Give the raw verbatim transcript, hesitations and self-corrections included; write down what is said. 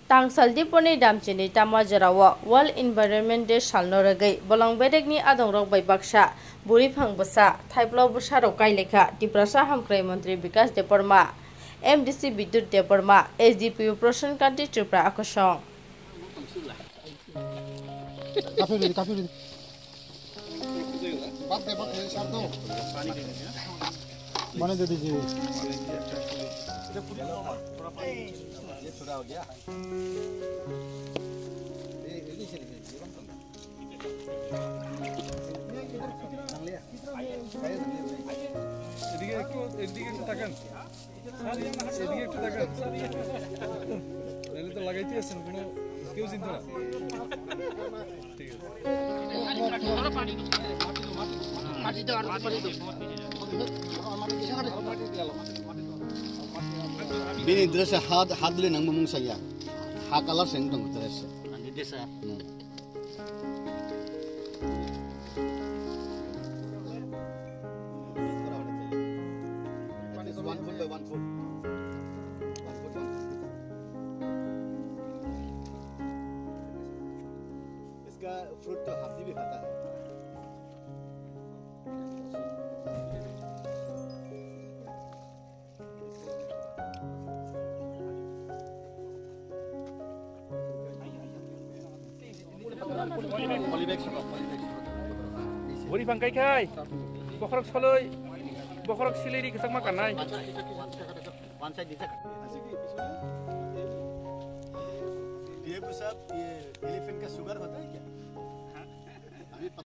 Tangsal Diponi damchini tama jorao World Environment Day salno rwgwi bolong bedekni adongrok bai baksa bwrwiphang bwsa, thaiplo bwsarok kailaikha Tiprasa Hamkrai Montri Bikas Debbarma, M D C Bidyut Debbarma, S D P O Prashan Kanti Tripura akosong. Kafe rudi, kafe rudi. Baat de, baat de, sar do. Mane de dijiye. এদিকে একটু, এদিকে একটু তাকান। এদিকে একটু তাকান। তাহলে তো লাগাইতে আছেন, কোনো কেউ চিনতো না। ঠিক আছে। Bini dress hat, hat le nang mung saya. Ha color seng dong dress. Hmm. At least one foot by one foot. One foot, one foot. इसका फ्रूट तो हाथी भी खाता है। Bwrwi phang kai khai, bokhorok soloi, bokhorok siliri kwchangma kannai. ये सब, ये एलिफेंट का शुगर होता है क्या?